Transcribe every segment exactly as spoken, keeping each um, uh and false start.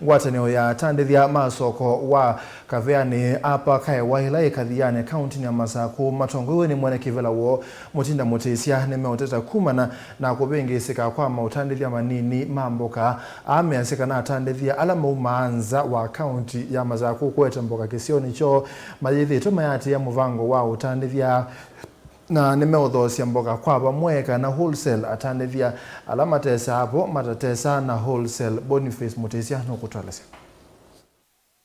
Ngwatanĩo ya atandĩthya ma soko wa Kaveanĩ Apa Kaewa ĩla yĩ Kathianĩ kaũntĩnĩ ya Masakũ matongoew'e nĩ mwene kĩvĩla woo Mũtinda Mũtĩsya nĩmeũteta kumana na kũvĩngĩĩsĩka kwa maũtandĩthya manini ma mboka. Aa measya kana atandĩthya ala maumaa nza wa kaũntĩ ya Masakũ kũete mboka kĩsionĩ kyoo mayĩthĩĩtwe mayatĩĩa mũvango wa ũtandĩthya na nĩmeũthoosya mboka kwa vamwe kana wholesale. Atandĩthya ala matesaa vo matatesaa na wholesale. Boniface Mũtĩsya nũkũtũelesya.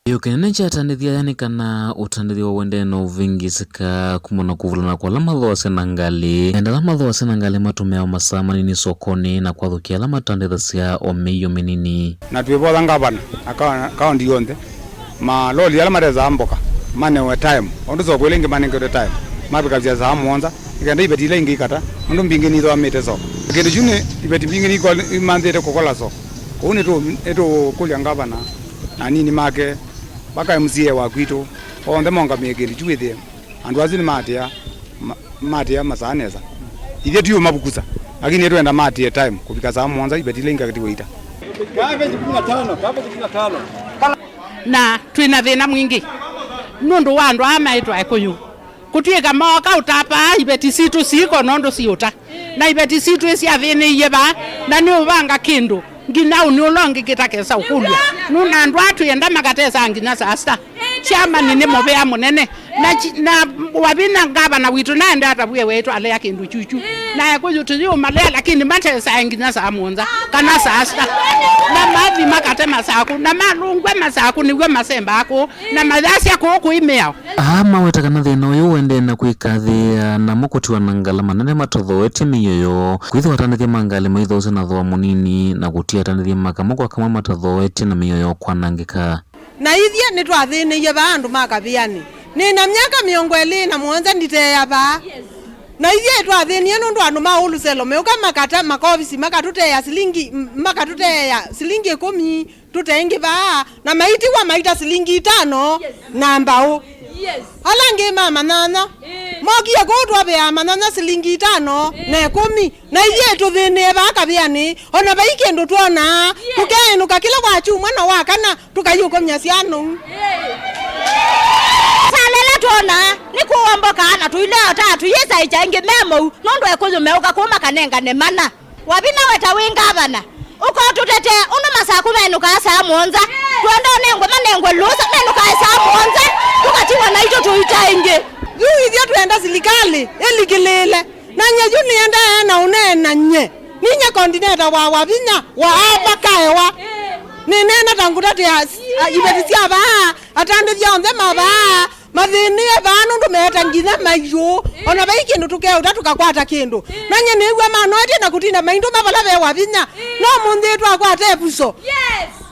Kĩĩo kĩnene kya atandĩthya aya nĩ kana ũtandĩthya wa ũendee na ũvĩngĩĩsĩka kumana na kũvulana kwa ala mathoosya na ngalĩ. Enda ala mathoosya na ngalĩ matũmĩawa masaa manini sokonĩ na kwathũkĩa ala matandĩthasya o mĩio mĩnini. Na twĩvoya ngavana na ka-, kaũntĩ yonthe, maloli ala matesaa mboka manewe time, ũndũ soko ila ingĩ manengetwe time, mavikasya saa mũonza, nĩ kenda iveti ila ingĩ ikata, nũndũ mbingĩ nithũamĩte soko. Kĩndũ kyu nĩ iveti mbingĩ nimanthĩte kũkola soko. Kwoou nĩtũ-, nĩtũkũlya ngavana na anini make, vaka M C A wa kwitũ, onthe maũngamĩe kĩndũ kyu wĩthĩe andũ asu nĩmaatĩa, ma-, maatĩa masaa nesa. Ithyĩ tiũmavukusa, lakini nĩtwenda maatĩe time kũvika saa mũonza, iveti ila ingĩ akatiwa ita. Na twĩ na thĩna mwingĩ nũndũ wa andũ aa maĩtwa Ekũyũ. Kũtw'ĩka mooka ũtapaa iveti sitũ siiko nũndũ siũta. Na iveti sitũ ĩsyathĩnĩie vaa, na nĩũvanga kĩndũ, nginya ũnĩ ũla ũngĩ kĩtakesa ũkũlw'a. Nũndũ andũ aa twĩenda makatesaa nginya saa sita. Chairman nĩ mũvea mũnene. Na chi-, na Wavinya ngavana witũ naende atavw'e weĩtwa alea kĩndũ kyukyu. Na Ekũyũ tũyĩũmalea, lakini matesae nginya saa mũonza kana saa sita. Na mathi makate Masakũ, na malũngw'a Masakũ nĩw'o masembaa kũũ, na mayasya kũũ kwĩ mĩao. Aa maweta kana thĩna ũyũ ũendee na kwĩkathĩĩa namo kũtiwa na ngalama nene matothoetye mĩio yoo, kwĩthĩwa atandĩthya ma ngalĩ maithoosya na thooa mũnini, na kũtia atandĩthya ma kamwe kwa kamwe matothoetye na mĩio yoo kwanangĩka. Na ithyĩ nĩtwathĩnĩie vaa andũ ma Kavianĩ. Nĩ na myaka mĩongo ĩlĩ na mũonza nditeea vaa. Na ithyĩ twathĩnie nũndũ andũ ma wholesale meuka makata makovisi makatũteea silingi, makatũteea silingi ĩkũmi. Tũte ĩngĩ vaa, na maitiwa maita silingi itano na mbaũ. Ala angĩ ma manyanya mokie kũu twavĩaa manyanya silingi itano na ĩkũmi, na ithyĩ tũthĩnĩe vaa Kavianĩ, o na vai kĩndũ twonaa. Tũkeenũka kĩla wakyumwa na wakana tũkaiũkomya syanũu. Salele twonaa nĩ kũũa mboka na tũileota tũyĩsaĩkya ĩngĩ me mou, nũndũ Ekũyũ meũka kũu makanengane mana. Wavinya weta wĩ ngavana, ũkotũtetee ũndũ Masakũ menũkaa saa mũonza. Twenda ũnengwe manengwe lũsa, menũkae saa mũonza, tũkatiwa naitũ tũita ĩngĩ. Yu ithyĩ twenda silikalĩ ĩlikĩlĩĩle. Na nye yu nĩendaa na ũneena nye. Ninyie kondineta wa Wavinya wa Apa Kaewa. Nĩneena ta ngũtatĩa s-, a, iveti sya vaa, atandĩthya onthe ma vaa, mathĩnĩe vaa nũndũ meeta nginya maiũ. O na vai kĩndũ tũkeũta tũkakwata kĩndũ. Na nye nĩw'a manoetye na kũtinda maindũma vala ve Wavinya. No mũnthĩ twakwata ĩvuso.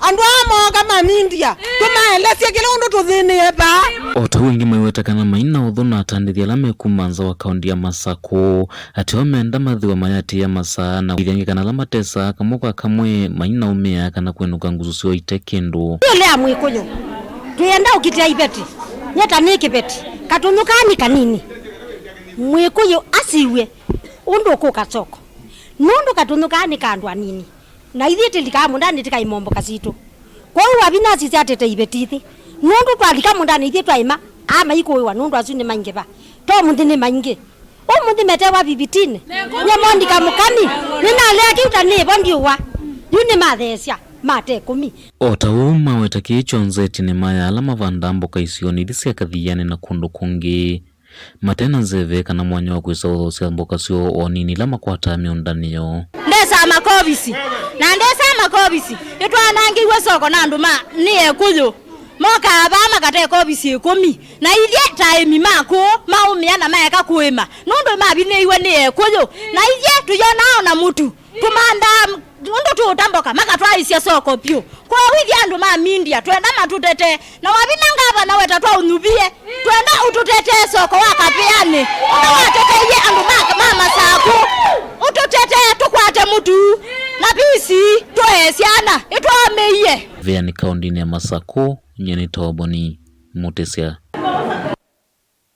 Andũ aa mooka mamindya, tũmaelesye kĩla ũndũ tũthĩnĩe vaa. O ta ũu angĩ maiweta kana mai na ũthũ na atandĩthya ala me kuma nza wa kaũntĩ ya Masakũ, atĩ o menda mathiwa mayatĩĩa masaa na kwĩthĩa angĩ kana ala matesaa kamwe kwa kamwe mainaũmĩa kana kwenũka ngusu syoo ite kĩndũ. Ĩũlũ ya Mwĩkũyũ, twĩenda ũkitĩa iveti. Nyie ta nĩ kĩveti, katũnyũ kaa nĩ kanini. Mwĩkũyũ asiw'e ũndũ ũkũka soko. Nũndũ katũnyũ kaa nĩ ka andũ anini. Na ithyĩ tĩlikaa mũndanĩ tĩkaima mboka sitũ. Kwoou Wavinya asisya atete iveti ithi. Nũndũ twalika mũndanĩ ithyĩ twaima, aa maikũĩwa nũndũ asu nĩmaingĩva. To mũnthĩ nĩ maingĩ. Ũmũnthĩ metewa vivitinĩ. Nyie Monica Mũkami, nĩnalea kĩu ta nĩvo ndiũwa. Yu nĩmatheesya, mate ĩkũmi. O ta ũu maweta kĩĩ kyonthe, ĩtina maya ala mavandaa mboka isionĩ ithi sya Kathianĩ na kũndũ kũngĩ mate na nzeve kana mwanya wa kwĩsa ũthoosya mboka syoo o nini ila makwataa mĩũndanĩ yoo. Ndesaa makovisi, na ndesaa makovisi, nĩtwanangĩiwe soko na andũ ma nĩ Ekũyũ. Mokaa vaa makate kovisi ĩkũmi, na ithyĩ ta aĩmi ma kũũ maũmĩa na maeka kũĩma, nũndũ mavinĩiwe nĩ Ekũyũ, na ithyĩ tũyonaa o na mũtu. Tũmandaa ũndũ tũũta mboka, makatwaĩsya soko vyũ. Kwoou ithyĩ andũ ma media, twenda matũtetee. Na Wavinya ngavana weta twaũnyuvie, twenda ũtũtetee soko wa Kavianĩ. Ũndũ wateteie andũ ma, ma Masakũ. Ũtũtetee tũkwate mũtu. Na pisi, tũee syana, ĩtwaũmĩie. Kavianĩ kaũntĩnĩ ya Masakũ, nyie nĩ Toboni Mũtĩsya.